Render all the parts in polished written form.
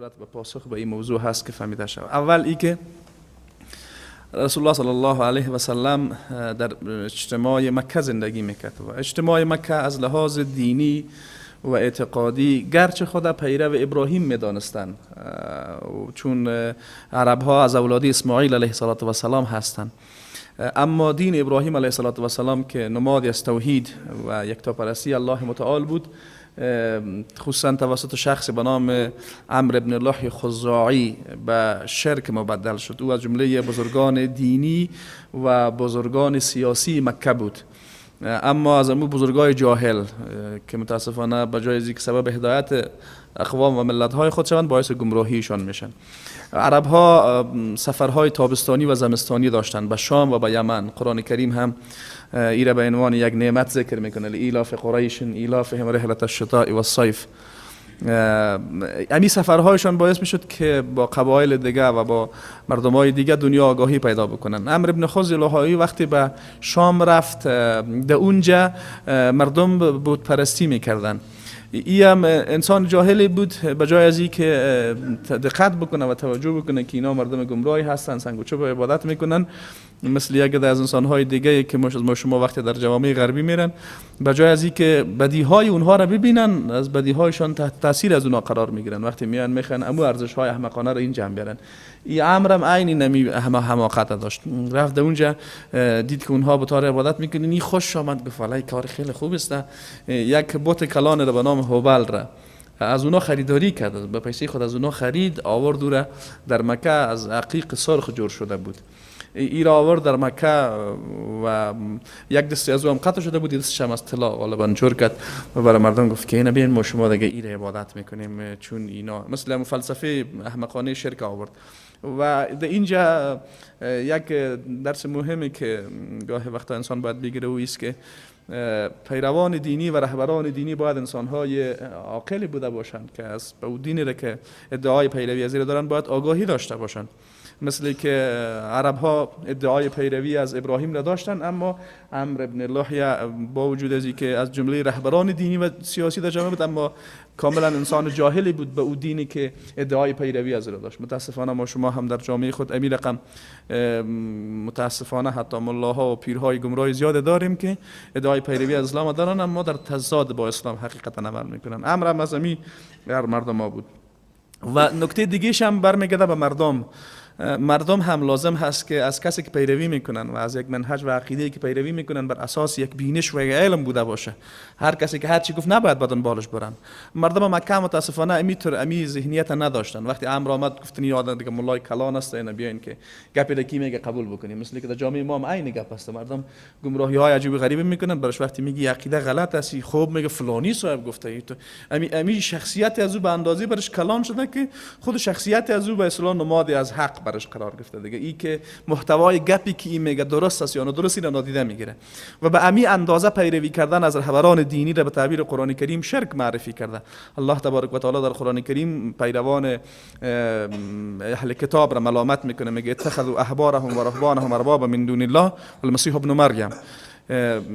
ضرورت به پاسخ به این موضوع هست که فهمیده شود. اول ای که رسول الله صلی الله علیه و سلم در اجتماع مکه زندگی میکرد و اجتماع مکه از لحاظ دینی و اعتقادی گرچه خود پیرو ابراهیم میدانستند، چون عرب ها از اولاد اسماعیل علیه السلام هستند، اما دین ابراهیم علیه السلام که نمادی از توحید و یکتاپرستی الله متعال بود، خصوصا توسط شخص به نام عمرو بن لحی خزاعی به شرک مبدل شد. او از جمله بزرگان دینی و بزرگان سیاسی مکه بود، اما از امو بزرگای جاهل که متاسفانه به جای که سبب هدایت اقوام و ملت‌های خود شوند، باعث گمراهیشان میشن. عرب ها سفرهای تابستانی و زمستانی داشتند به شام و به یمن. قرآن کریم هم ایره به عنوان یک نعمت ذکر میکنه: لإیلاف قریش ایلافهم رحلة الشتاء والصیف. امی سفرهایشان باعث میشد که با قبایل دیگه و با مردمای دیگه دنیا آگاهی پیدا بکنن. عمرو بن لحی وقتی به شام رفت، در اونجا مردم بت پرستی میکردن. ای هم انسان جاهلی بود، به جای از که دقت بکنه و توجه بکنه که اینا مردم گمراهی هستن، سنگ و چوب عبادت میکنن، مثل یک از انسانهای دیگه که ما شما وقتی در جوامع غربی میرن، به جای از که بدیهای اونها را ببینن، از بدیهایشان تحت تاثیر از اونها قرار میگیرن. وقتی میان میخوان امو ارزش های احمقانه را این جمع بیارن. ای عمرم عین نمی حماقت داشت. رفت اونجا، دید که اونها بت را عبادت میکنن، این خوش آمد، گفت والله کار خیلی خوب است. یک بت کلان را به نام هبل را از اونا خریداری کرد، به پیسه خود از اونا خرید آورد، او را در مکه از عقیق سرخ جور شده بود. ای را آورد در مکه و یک دستی از او هم قطع شده بود، دستش هم از طلا غالبا جور کرد و برای مردم گفت که اینا بیاین ما شما دیگه ای را عبادت میکنیم، چون اینا مثل فلسفه احمقانه شرک آورد. و در اینجا یک درس مهمی که گاهی وقتا انسان باید بگیره او است که پیروان دینی و رهبران دینی باید انسانهای عاقلی بوده باشند که از به دینی را که ادعای پیروی از دارن باید آگاهی داشته باشند. مثل که عرب ها ادعای پیروی از ابراهیم را داشتن، اما عمرو بن لحی با وجود از که از جمله رهبران دینی و سیاسی در جامعه بود، اما کاملا انسان جاهلی بود به او دینی که ادعای پیروی از را داشت. متاسفانه ما شما هم در جامعه خود امی رقم متاسفانه حتی ملاها و پیرهای گمراه زیاد داریم که ادعای پیروی از اسلام دارن، اما در تضاد با اسلام حقیقتا عمل میکنن. عمرو هم از امی مردم ما بود. و نکته دیگه هم برمیگرده به مردم. مردم هم لازم هست که از کسی که پیروی میکنن و از یک منهج و عقیده که پیروی میکنن بر اساس یک بینش و یک علم بوده باشه. هر کسی که هر چی گفت نباید بدن بالش برن. مردم مکه متاسفانه امی طور امی ذهنیت نداشتن. وقتی عمرو آمد، گفتن یادن دیگه ملای کلان است، اینا بیاین که گپی کی میگه قبول بکنیم. مثل که در جامعه ما هم عین گپ است. مردم گمراهی های عجیب غریب میکنن، براش وقتی میگی عقیده غلط است، خوب میگه فلانی صاحب گفته. تو امی شخصیت از او به اندازه برش کلان شده که خود شخصیت از او به اصطلاح نمادی از حق برش قرار گرفته دیگه. ای که محتوای گپی که این میگه درست است یا نه درست، اینا نادیده میگیره و به امی اندازه پیروی کردن از رهبران دینی را به تعبیر قرآن کریم شرک معرفی کرده. الله تبارک و تعالی در قرآن کریم پیروان اهل کتاب را ملامت میکنه، میگه اتخذوا احبارهم و رهبانهم اربابا من دون الله والمسیح ابن مریم.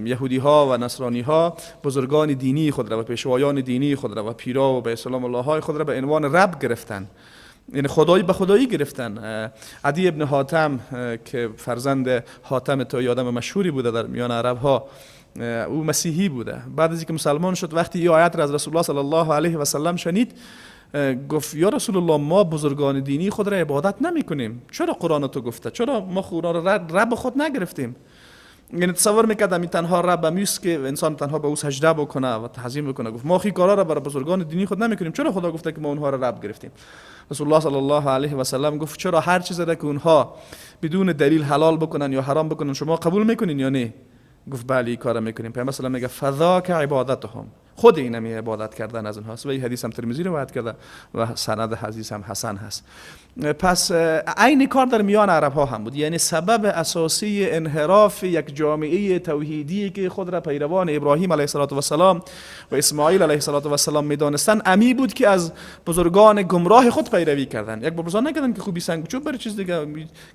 یهودی ها و نصرانی ها بزرگان دینی خود را و پیشوایان دینی خود را و پیرا و به اسلام الله های خود را به عنوان رب گرفتن، یعنی خدایی به خدایی گرفتن. عدی ابن حاتم که فرزند حاتم طایی، آدم مشهوری بوده در میان عرب ها، او مسیحی بوده. بعد از اینکه مسلمان شد، وقتی این آیت را از رسول الله صلی الله علیه و سلم شنید، گفت یا رسول الله، ما بزرگان دینی خود را عبادت نمی کنیم. چرا قرآن تو گفته؟ چرا ما قرآن را رب خود نگرفتیم؟ یعنی تصور میکردم این تنها رب امیست که انسان تنها به او سجده بکنه و تعظیم بکنه. گفت ما خی کارا را برای بزرگان دینی خود نمیکنیم، چرا خدا گفته که ما اونها را رب گرفتیم؟ رسول الله صلی الله علیه و سلم گفت چرا هر چیزی را که اونها بدون دلیل حلال بکنن یا حرام بکنن شما قبول میکنین یا نه؟ گفت بله، این کارا میکنیم. پیامبر صلی میگه فذاک عبادتهم، خود این همی عبادت کردن از اونهاست. و این حدیث هم ترمذی روایت کرده و سند حدیث هم حسن هست. پس عین کار در میان عرب ها هم بود. یعنی سبب اساسی انحراف یک جامعه توحیدی که خود را پیروان ابراهیم علیه السلام و اسماعیل علیه السلام میدانستند امی بود که از بزرگان گمراه خود پیروی کردن. یک بزرگان نکردن که خوبی سنگ چوب برای چیز دیگه،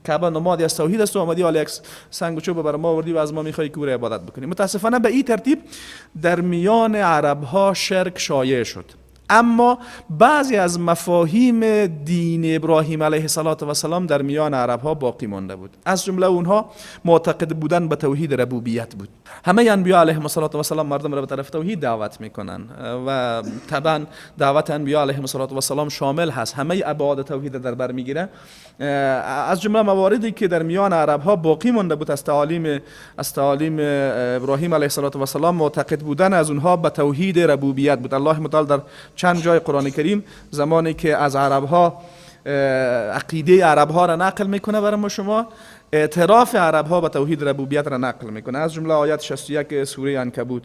کعبه نمادی از توحید است و آمدی حالا یک سنگ و چوب برای ما آوردی و از ما میخوای که او را عبادت بکنیم. متاسفانه به این ترتیب در میان عرب ها شرک شایع شد. اما بعضی از مفاهیم دین ابراهیم علیه السلام در میان عرب ها باقی مانده بود. از جمله اونها معتقد بودن به توحید ربوبیت بود. همه انبیا علیهم السلام مردم را به طرف توحید دعوت میکنن و طبعا دعوت انبیا علیهم السلام شامل هست، همه ابعاد توحید در بر میگیره. از جمله مواردی که در میان عرب ها باقی مانده بود از تعالیم ابراهیم علیه السلام معتقد بودن از اونها به توحید ربوبیت بود. الله متعال در چند جای قرآن کریم زمانی که از عرب ها عقیده عرب ها را نقل میکنه برای ما شما، اعتراف عرب ها به توحید ربوبیت را نقل میکنه. از جمله آیت 61 سوره عنکبوت.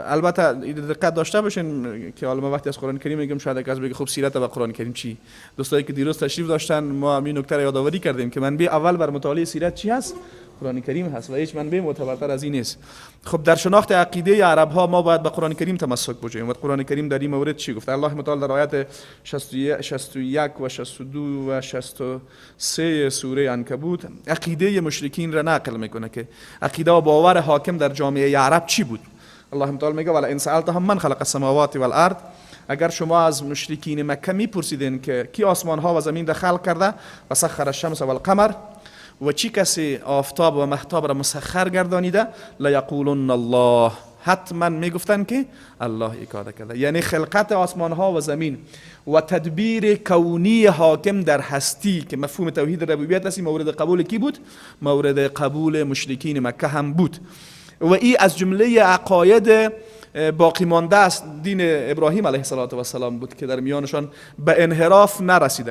البته دقت داشته باشین که حالا ما وقتی از قرآن کریم میگم شاید کس بگه خب سیرت و قرآن کریم چی؟ دوستایی که دیروز تشریف داشتن ما همین نکته را یادآوری کردیم که منبع اول بر مطالعه سیرت چی هست؟ قرآن کریم هست و هیچ منبع معتبرتر از این نیست. خب در شناخت عقیده عرب ها ما باید به قرآن کریم تمسک بجوییم و قرآن کریم در این مورد چی گفت؟ الله متعال در آیت 61 و 62 و 63 سوره عنکبوت عقیده مشرکین را نقل میکنه که عقیده و باور حاکم در جامعه عرب چی بود. الله متعال میگه ولئن سألتهم من خلق السماوات والارض، اگر شما از مشرکین مکه میپرسیدین که کی آسمان ها و زمین را خلق کرده و سخر الشمس والقمر و چی کسی آفتاب و مهتاب را مسخر گردانیده، لیقولن الله، حتما میگفتن که الله ایکاده کرده. یعنی خلقت آسمان ها و زمین و تدبیر کونی حاکم در هستی که مفهوم توحید ربوبیت است، مورد قبول کی بود؟ مورد قبول مشرکین مکه هم بود. و این از جمله عقاید باقی مانده است دین ابراهیم علیه السلام بود که در میانشان به انحراف نرسیده.